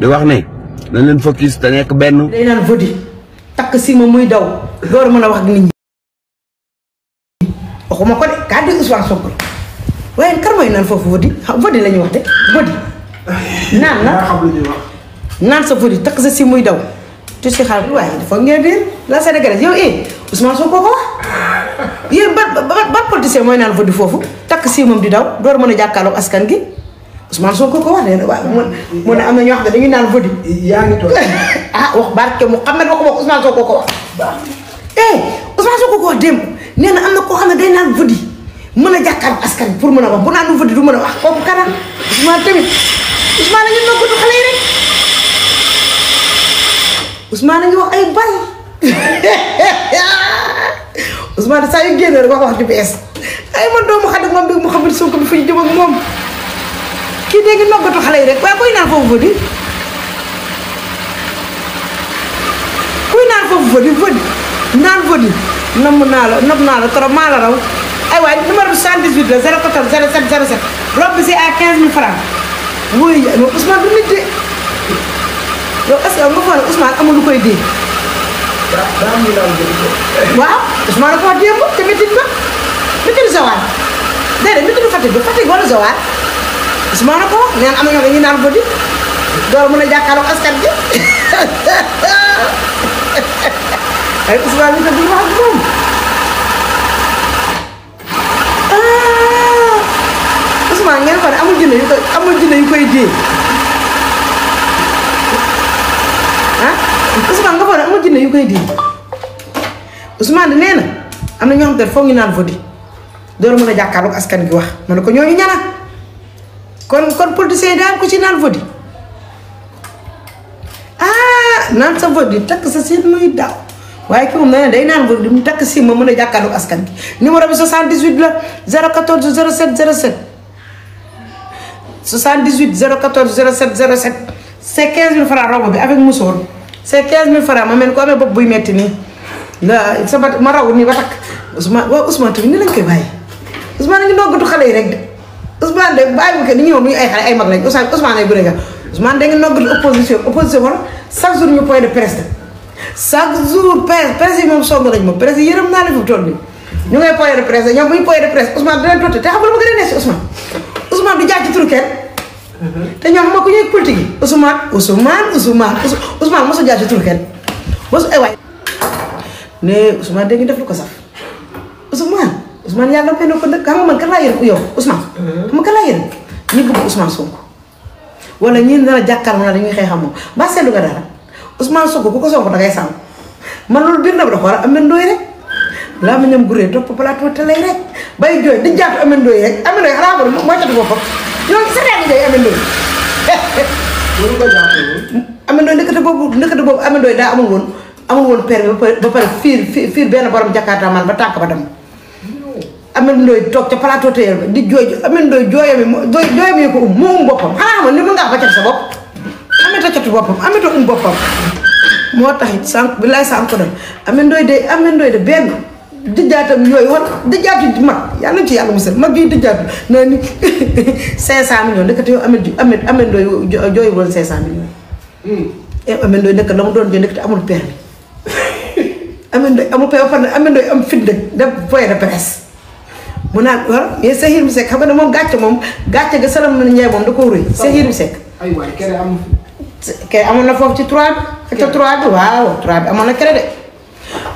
di wax ne nañ leen focus te nekk benn. day naan vodi takk si ma muy daw door mën a wax ak nit ñi waxuma ko de kàddu Ousmane Sonko waaye kar mooy naan foofu vodi vodi la ñuy wax de vodi naan na naan sa vodi takk sa si muy daw tu si xaar waaye dafa ngeen réer la Sénégalais yow Ousmane Sonko ko wax yéen ban politicien mooy naan vodi foofu takk si moom di daw door mën a jàkkaarloog askan gi Ousmane Sonko ko wax nee na waaw mu ne am na ñoo xam ne dañuy naan vodi yaa ngi toog wax barke Mouhamed waxuma ko Ousmane Sonko ko wax Ousmane Sonko ko wax démb nee na am na koo xam ne day naan vodi mën a jàkkaarloog askan bi pour mën a wax bu naan vodi du mën a wax kooku kanam Ousmane tamit Ousmane a ngi noggatu xale yi rek Ousmane a ngi wax ay bal Ousmane saa yu génne rek wax ju bees ay man doomu xarit moom bi Mouhamed Sonko bi fi ñu jëm ak moom kii dégg nga noggatu xale yi rek waaye kuy naan foofu vodi vodi naan vodi namm naa la trop maa la raw ay waay numéro 78 la 014 07 07 robe bi c'est à 15 000 francs wuy non Ousmane du nit de yow est-ce que nga foog ne Ousmane amul lu koy dee waaw Ousmane ko wax démb te métti ba métti Zawal déedéet métti Fatick ba Fatick wala Zawal Ousmane ko wax neen am na ñoo dañuy naan vodi door mën a jàkkaarloog askan bi ay Ousmane bi di wax ak moom Ousmane ngeen ko ne amul jinne yu koy dee Ousmane nga foog ne amul jinne yu koy dee Ousmane di nee na am na ñoo xam te foog ñu naan vodi door mën a jàkkaarloog askan gi wax ma ne ko ñooñu ñana kon politicien yi daal ko ci naan vodi naan sa vodi takk sa seet muy daw waaye ki moom nee na day naan vodi mu takk si ma mën a jàkkaarloog askan gi numéro bi 78 la 014 07 07 78 014 07 07 c'est 15 000 francs robe bi avec musoor c'est 15 000 francs ma mel ko amee bopp buy metti nii la sa ma raw nii ba takk Ousmane waaw Ousmane tamit ni lañ koy bàyyi Ousmane a ngi noggatu xale yi rek de Ousmane de bàyyi bu ko ni ñëw muy ay xale ay mag lañ Ousmane ay bëre nga Ousmane da nga noggatu opposition wala chaque jour ñu point de presse chaque jour presse yi moom sonn nañ moom presse yi yërëm naa la fi tool bi ñu ngay point de presse ñoom buñ point de presse Ousmane dina totti te xam nga lu ma gën a neex si Ousmane du jaar ci turu kenn te ñoom moo ko ñuy politique yi Ousmane mosu jaar ci turu kenn mosu ay waay ne Ousmane dañuy def lu ko saf Ousmane yàlla fay na ko nag xam nga man kan laa yërëm yow Ousmane xam nga kan laa yërëm ñi bëgg Ousmane Sonko wala ñi dara jàkkaarloo naa dañuy xeex xam moom ba seetlu nga dara Ousmane Sonko ku ko Sonko dangay sàmm man loolu biir na ba dafa war a am ndooy rek laa ma ñam guree topp plateau te lay rek bay jooy di jaatu am ndooy rek am ndooy xanaa ko mooy tatu boppam yow sa xeet ngay am ndooy am ndooy ndëkkate boobu am ndooy daa amul woon permis ba pare fiir benn borom Jakarta man ba tànk ba dem Ameth Ndoye toog ca plateau teyel ba di jooy Ameth Ndoye jooyam yi ko moo boppam xanaa xam ni mën ngaa ba cat sa bopp Ameth a catu boppam Ameth a boppam moo taxit sànq bi laay sànq ko dem Ameth Ndoye de benn dijjaatam yooyu war dijjaatu mag yàlla ci yàlla musal mag yi dijjaatu naa ni 500 millions ndekete yow Ameth Ndoye jooy woon 500 millions Ameth Ndoye ndekk la mu doon jooy ndekete amul permis Ameth Ndoye amul permis ba pare Ameth Ndoye am fit dëgg def point de presse mu naan war mais Cheikh Yérim Seck xam nga ne moom gàcce ga salam na ñeey moom da koo rëy Cheikh Yérim Seck ay waay kere am kay amoon na foofu ci 3 bi ca 3 bi waaw 3 bi amoon na kere de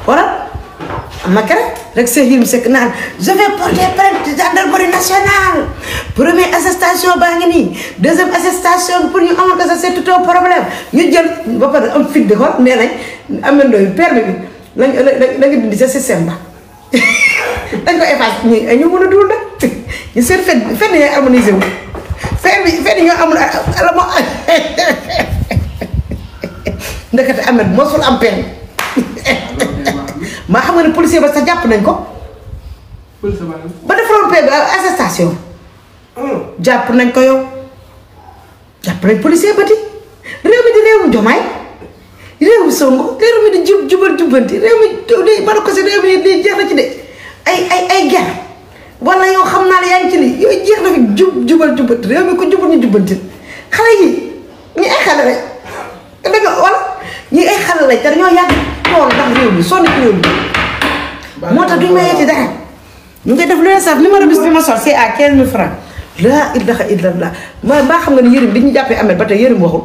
wala am na kere rek Cheikh Yérim Seck naan je vais porter plainte gendarmerie nationale première attestation baa ngi nii deuxième attestation pour ñu amoon ko ça c'est tout un problème ñu jël ba pare am fit de xool nee nañ Ameth Ndoye permis bi lañu dindi sa système ba dañ ko effacé ñu mën a dul nag ñu seen fen yi harmonisé wu fen yi ñoo amul ala moo ndekete Ameth mosul am permis maa xam nga ne policier ba sax jàpp nañ ko ba defaloon paie bi attestation jàpp nañ ko yow jàpp nañ policier ba di réew mi di réewum Jomaay réewum Sonko réew mi di jubanti réew mi di mën a ko si réew mi di jeex na ci de ay guerre wala yow xam naa ne yaa ngi ci lii yooyu jeex na fi jubanti réew mi ko jubal ñu jubanti xale yi ñu ay xale rek ñi ay xale lañ te dañoo yàgg tool ndax réew mi sonn ci réew mi moo tax duñ ma yeeti dara ñu ngi def lu leen saf numéro bis bi ma sol c'est à 15 000 francs laa ilaha illallah mbaa xam nga ne Yérim bi ñu jàppee Ameth ba tey Yérim waxul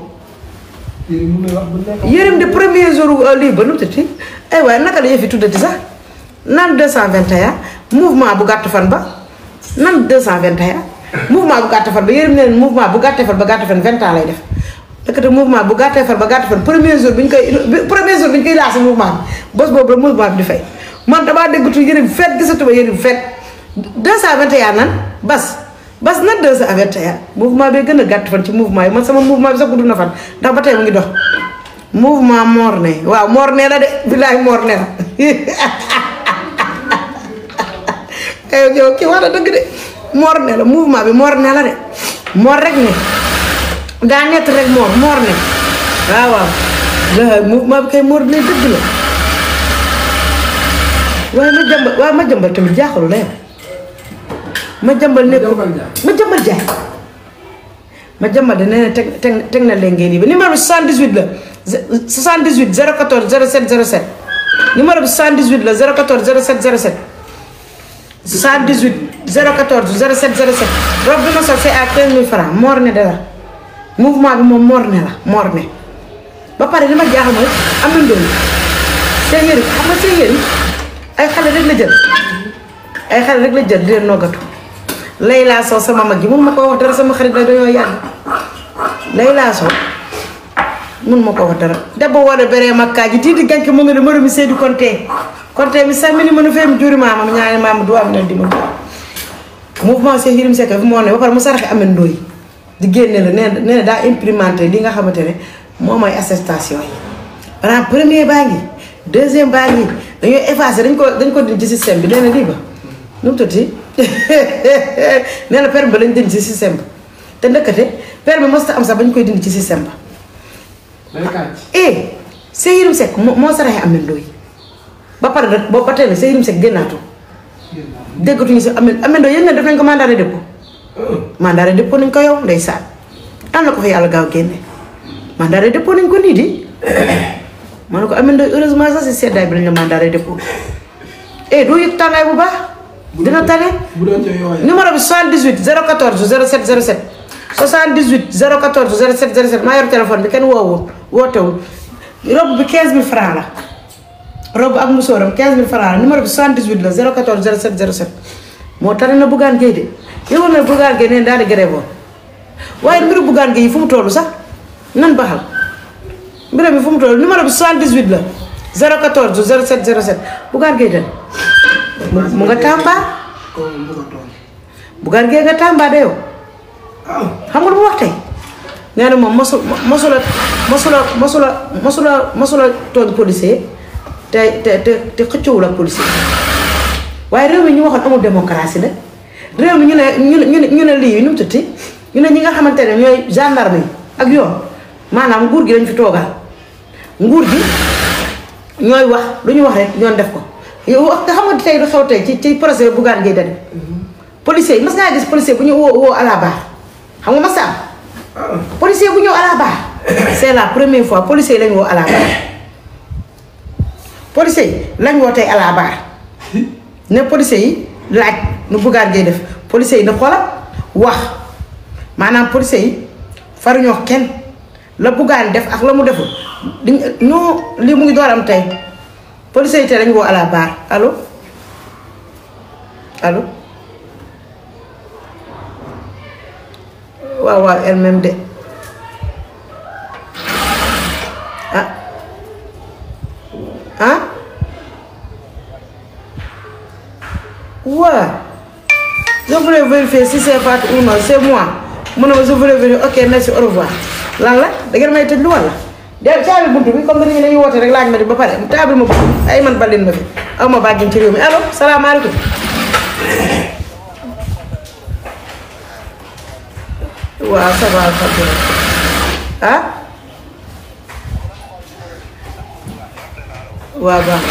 Yérim de premier jour lii ba nu tëti ay waaye naka la yëfi tuddati sax nan 221 mouvement bu gàtt fan ba nan 221 mouvement bu gàtt fan ba Yérim ne mouvement bu gàttee fan ba gàtt fan 20 ans lay def dëkk mouvement bu gàttee fan ba gàtt fan premier jour bi ñu koy lancé mouvement bi bés boobu la mouvement bi di fay man damaa déggatu Yérim fet gisatuma Yérim fet 221 nan bas nan 221 mouvement bi gën a gàtt fan ci mouvement yi man sama mouvement bi sax gudd na fan ndax ba tey mu ngi dox mouvement Morne waaw Morne la de bilaay Morne la yow kii wax na dëgg de Morne la mouvement bi Morne la de Mor rek ne daa nett rek Morne waaw la mouvement bi kay Morne dëgg la waaye ma jëmbal tamit jaaxalu la yow ma jëmbal nekk ma jëmbal de nee na teg na leen ngeen yi ba numéro bi 78 la 78 014 07 07 numéro bi 78 la 014 07 07 78 014 07 07 robe bi ma sol c'est à 15 000 francs Morne de la mouvement bi moom Morne la Morne ba pare li ma jaaxal mooy am na ndoon seen yëri xam nga seen yëri ay xale rek la jël di leen noggatu Layla Sow sama mag ji mun ma ko wax dara sama xarit la dañoo yàgg Layla Sow mun ma ko wax dara debbo wona bere makkaji titi ganke mo ngi maro mi Seydou Konté mi sammini mo no femi juri mama mi ñaani mama duwa mi dimo mouvement Cheikh Yérim Seck fi mo ne ba par mu saraxe Ameth Ndoye di génne la nee daa imprimante li nga xamante ne moo mooy attestation yi maanaam premier baa ngi deuxième baa ngi dañoo effacé dañ ko dindi ci système bi nee na lii ba nu mu tuddati nee na permis ba lañ dindi ci système ba te ndëkkate permis mos ta am sax bañ koy dindi ci système ba Cheikh Yérim Seck moo saraxe Ameth Ndoye ba pare nag boobu ba tey nag Cheikh Yérim Seck génnaatu déggatuñu si Ameth Ndoye yéen def nañ ko mandat de dépôt mandat de dépôt nañ ko yow ndeysaan am na ko fa yàlla gaaw génne mandat de dépôt nañ ko nii di ma ne ko Ameth Ndoye heureusement sax si seddaay bi nañ la mandat de dépôt doo yëg tàngaay bu baax dina tane numéro bi 78 014 07 07 78 014 07 07 maa yor téléphone bi kenn wootewul robe bi 15 000 francs la robe ak musóoram 15 000 francs la numéro bi 78 la 014 07 07 moo tane na Bougane Gueye de yow na Bougane Gueye neen daal di grève waaye mbiru Bougane Gueye yi fu mu toll sax nan baxal mbiru bi fu mu toll numéro bi 78 la 014 07 07 Bougane Gueye den mu nga Tamba Bougane Gueye nga Tamba de yow xam nga lu mu wax tey nee na moom mosula tooñ policier te xëccoowul ak policier waaye réew mi ñu waxoon amul démocratie de réew mi ñu ne lii nu mu tudd ñu ne ñi nga xamante ne ñooy gendarme yi ak yoon maanaam nguur gi lañ fi toogal nguur gi ñooy wax lu ñu wax rek ñoon def ko yow te xam nga tey lu xew tey ci procès Bougane Gueye Dany policier yi mas ngaa gis policier bu ñu woo à la barre xam nga mas am policier bu ñëw à la barre c'est la première fois policier yi lañ woo à la barre policier yi lañ woo tey à la barre ne policier yi laaj nu Bougane Gueye def policier yi na xoolal wax maanaam policier yi faruñoo kenn la Bougane def ak la mu deful ñoo lii mu ngi door am tey policier yi tey lañ woo à la barre allo waaw elle-même de je voulais vérifier si c'est Fatou ou non c'est moi mu ne ma je voulais vérifier ok merci au revoir lan la da ngeen may tëj lu walla de caabi buntu bi comme dañu dañuy woote rek laaj ma di ba pare taabil ma buntu ay man balin ma fi aw ma bàggin ci réew mi allo salaamaaleykum waaw ça va alhamdulilah waaw baax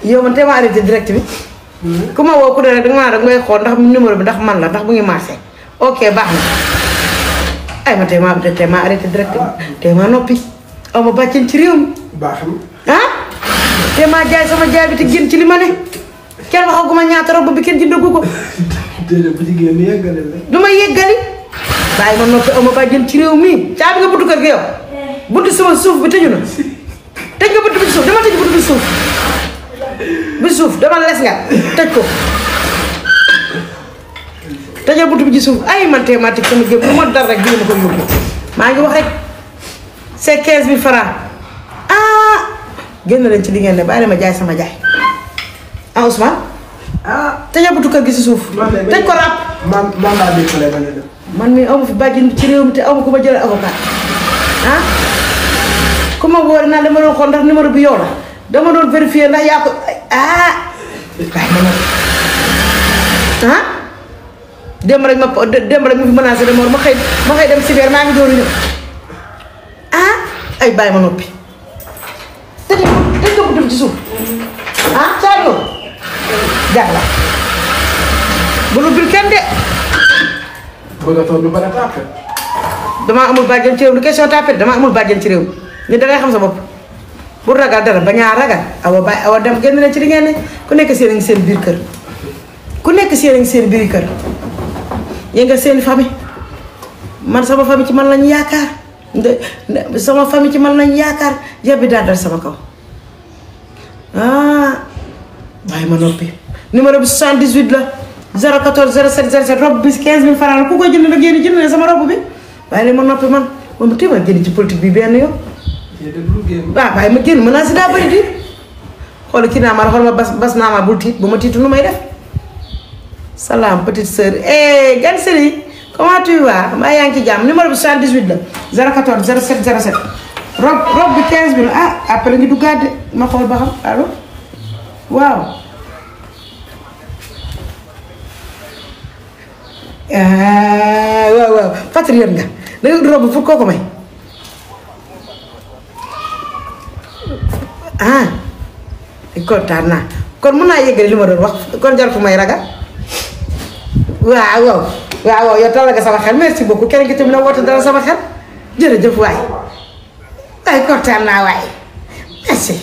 yow man te ma arrêté direct bi ku ma woo ku ne rek danga maa rek ngay xool ndax numéro bi ndax man la ndax mu ngi marché ok baax na ay ma te ma arrêté direct bi te ma noppi aw ma bàcceen ci réew mi baax na. ah te maa jaay sama jaay bi te génn ci li ma ne kenn waxaguma ñaata robb bi kenn jëndagu ko déedéet bu jigéen ñi yeggale la. du ma yeggali bàyyi ma noppi aw ma bàcceen ci réew mi caabi nga buntu kër gi yow buntu sama suuf bi tëju na tëj nga buntu bi ci suuf dama tëj buntu bi suuf bi suuf dama les nga tëj ko tëjal buntu bi ci suuf ay man thématique sama géej lu ma dal rek bii ma ko yóbbu maa ngi wax rek c'est 15 000 francs ah génn leen ci li ngeen ne bàyyi ma jaay sama jaay ah Ousmane ah. tëjal buntu kër gi ci suuf tëj ko ràpp man laa déggee ba nga def. man mi amu fi bàjjen ci réew mi te amu ko ma jëlee avocat ah ku ma wóor naa dama doon xool ndax numéro bi yow la dama doon vérifier ndax yaa ko ah bàyyi ma noonu ah démb rek ma fi menacé de mort ma xëy dem cyber maa ngi doon ñëw ah ay bàyyi ma noppi tëj ko buntu bi ci suuf ah caa ñëw jaar la bu lu bil kenn de bëgg a toog lu bari tàppe. damaa amul bàjjen ci réew mi question tapé damaa amul bàjjen ci réew mi ni dangay xam sa bopp bu ragal dara bañaa ragal awa dem génn leen ci li ngeen ne ku nekk seen a ngi seen biir kër ku nekk seen a ngi seen biir kër yëngal seen famille man sama famille ci man lañu yaakaar sama famille ci man lañu yaakaar yàbbi daal dal sama kaw ah waaye ma noppi numéro bi 78 la 014 07 07 robe bi 15 000 francs la ku koy jënd nag yéen jënd sama robe bi waaye léegi ma noppi man moom téema génn ci politique bi benn yoon waaw waaye ma génn mën naa si daa bëri di xool kii naa ma xool ma bas naa ma bul tiit bu ma tiitu nu may def salaam petite sœur gan sëriñ comment tu vas maa yaa ngi ci jàmm numéro bi 78 la 014 07 07 robe bi 15 000 ah après ngi duggaat de ma xool ba xam allo waaw waaw patriote nga da nga robe pour kooku may ah kontaan naa kon mën naa yëgale li ma doon wax kon jaratu may ragal waaw yow tal nga sama xel merci beaucoup keneen ki tamit na woote dara sama xel jërëjëf waay kontaan naa waay merci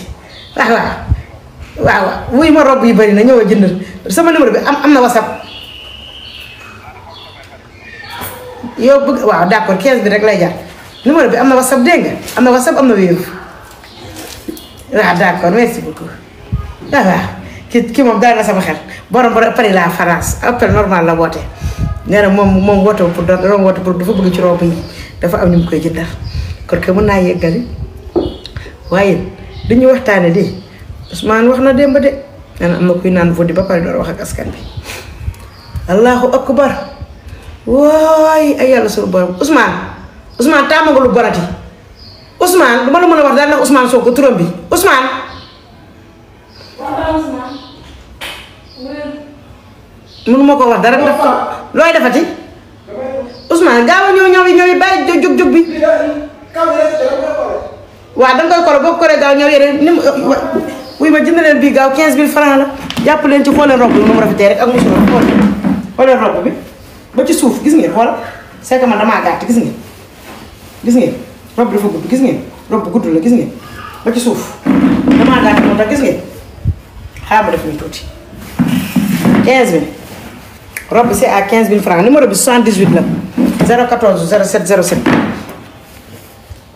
waaw wuy ma robe yi bari na ñëw a jënd sama numéro bi am na whatsapp yow bëgg waaw d'accord 15 bi rek lay jaar numéro bi am na whatsapp dégg nga am na whatsapp am na wéeru waaw d'accord merci beaucoup waaw ki moom daal na sama xel borom Paris la France appel normal la woote nee na moom woote pour doon woote pour dafa bëgg ci robe yi dafa am ñu mu koy jëndal kon que mën naa yeggali waaye dañuy waxtaane di Ousmane wax na démb de nee na am na kuy naan voddi ba pare doon wax ak askan bi allahu akbar waay ay yàlla suñu borom Ousmane tàmm nga lu bonati Ousmane du ma la mën a wax daal ndax Ousmane Sonko turam bi Ousmane. mënu ma ko wax dara def ko looy defati Ousmane gaaw a ñëw bàyyi jóg bi waaw danga koy koro boo ko koree gaaw ñëw yére ni wuy ma jënd leen bii gaaw 15 000 francs la jàpp leen ci xooleen robe bi nu mu rafetee rek ak musu xooleen robe bi ba ci suuf gis ngeen xool c'est que man damaa gàtt gis ngeen robe bi dafa gudd gis ngeen robe bu gudd la gis ngeen ba ci suuf damaa gàtt moo tax gis ngeen xaaral ma def ñu tuuti 15 000 robe bi c'est à 15 000 francs numéro bi 78 la 014 07 07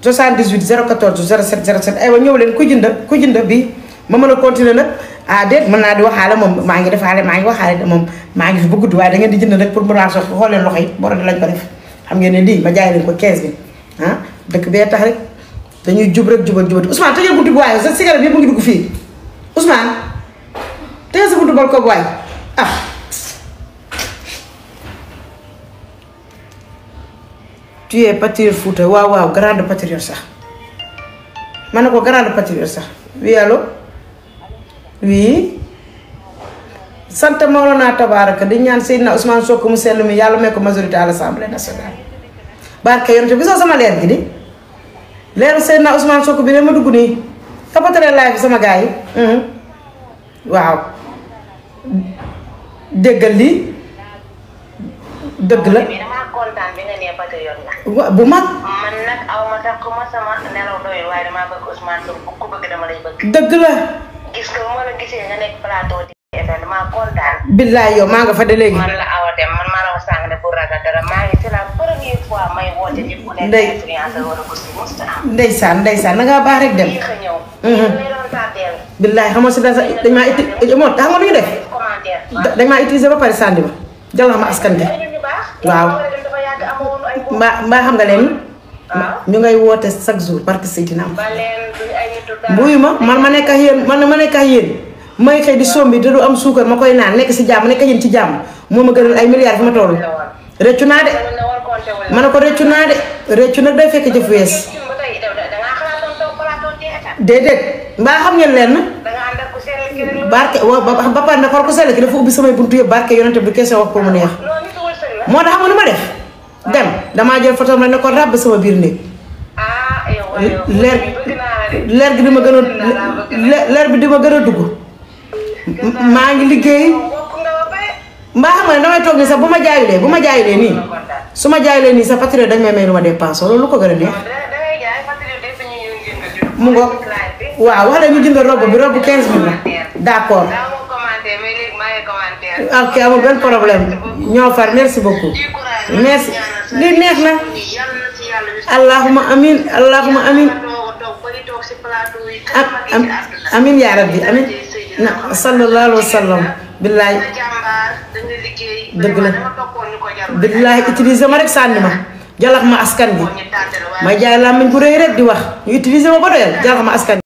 78 014 07 07 aywa ñëw leen ku jënd bi ma mën a continuer nag ah déet mën naa di waxaale moom maa ngi defaale maa ngi waxaale moom maa ngi fi ba gudd waaye da ngeen di jënd rek pour mu raasoo xool leen loxo yi boro di lañ ko def xam ngeen ne lii ma jaay leen ko 15 000 ah dëkk bee tax rek dañuy jub rek jubati Ousmane tëjal buntu bi waaye sa cigarette yëpp mu ngi dugg fii Ousmane tëjal sa buntu balcon waaye ah tu es patriote Fouta waaw grande patriote sax ma ne ko grande patriote sax oui allo oui sant Mawlana tabaraka di ñaan Seydina Ousmane Sonko mu sell mi yàlla may ko majorité à l'Assemblée nationale barke yonte bi soo sama leer gi di leeru Seydina Ousmane Sonko bi de ma dugg nii kapatale live sama gars yi waaw déggal lii dëgg la kontaan bi nga nee patriote nga. bu mag. man nag aw ma tax ko ma sama nelaw doy waaye damaa bëgg Ousmane Sonko ku bëgg dama lay bëgg. dëgg la. gis nga ma la gisee nga nekk plateau di FM damaa kontaan. billaay yow maa nga fa de léegi. man la Awa Deme man maa la wax sànq ne pour ragal dara maa ngi c'est la première fois may woote nit ku nekk influenceur wala ko si musta am. ndeysaan na ngaa baax rek dem. yéex a ñëw. lay doon tardeel. billaay xam nga si dañ maa it moo tax nga lu ñu def. dañ maa utiliser ba pare sànni ma jàll ma askan bi. waaw mbaa xam nga leen. ñu ngay woote chaque jour barke Seydina am. mbuyu man ma nekk ak yéen ma nekk ak yéen may xëy di sombi te du am suukar ma koy naan nekk si jàmm nekk yéen ci jàmm moo ma gënal ay milliards fi ma toll. rëccu naa de ma ne ko rëccu naa de rëccu nag day fekk jëf wees. déedéet mbaa xam ngeen leen barke ba pare nag war ko sell ki dafa ubbi samay buntu yëpp barke yonente bi kese wax ko mu neex moo tax xam nga nu ma def dem damaa jël photo ma ne ko ràbb sama biir néeg leer gi di ma gën a leer bi di ma gën a dugg maa ngi liggéey mbaa xam nga ne damay toog nii sax bu ma jaayulee nii su ma jaayulee nii sax patriote dañ may may lu ma dépense loolu lu ko gën a neex mu ngoog waaw wax ñu jënd robe bi robe 15 000 la d'accord ok amul benn problème ñoo far merci beaucoup merci li neex na allahumma amin amin ya rabbi amin na sallallahu alaihi wasallam billahi dëgg la billahi utiliser ma rek sànni ma jalax ma askan bi ma jaay làmmiñ bu rëy rek di wax ñu utiliser ma ba doyal jalax ma askan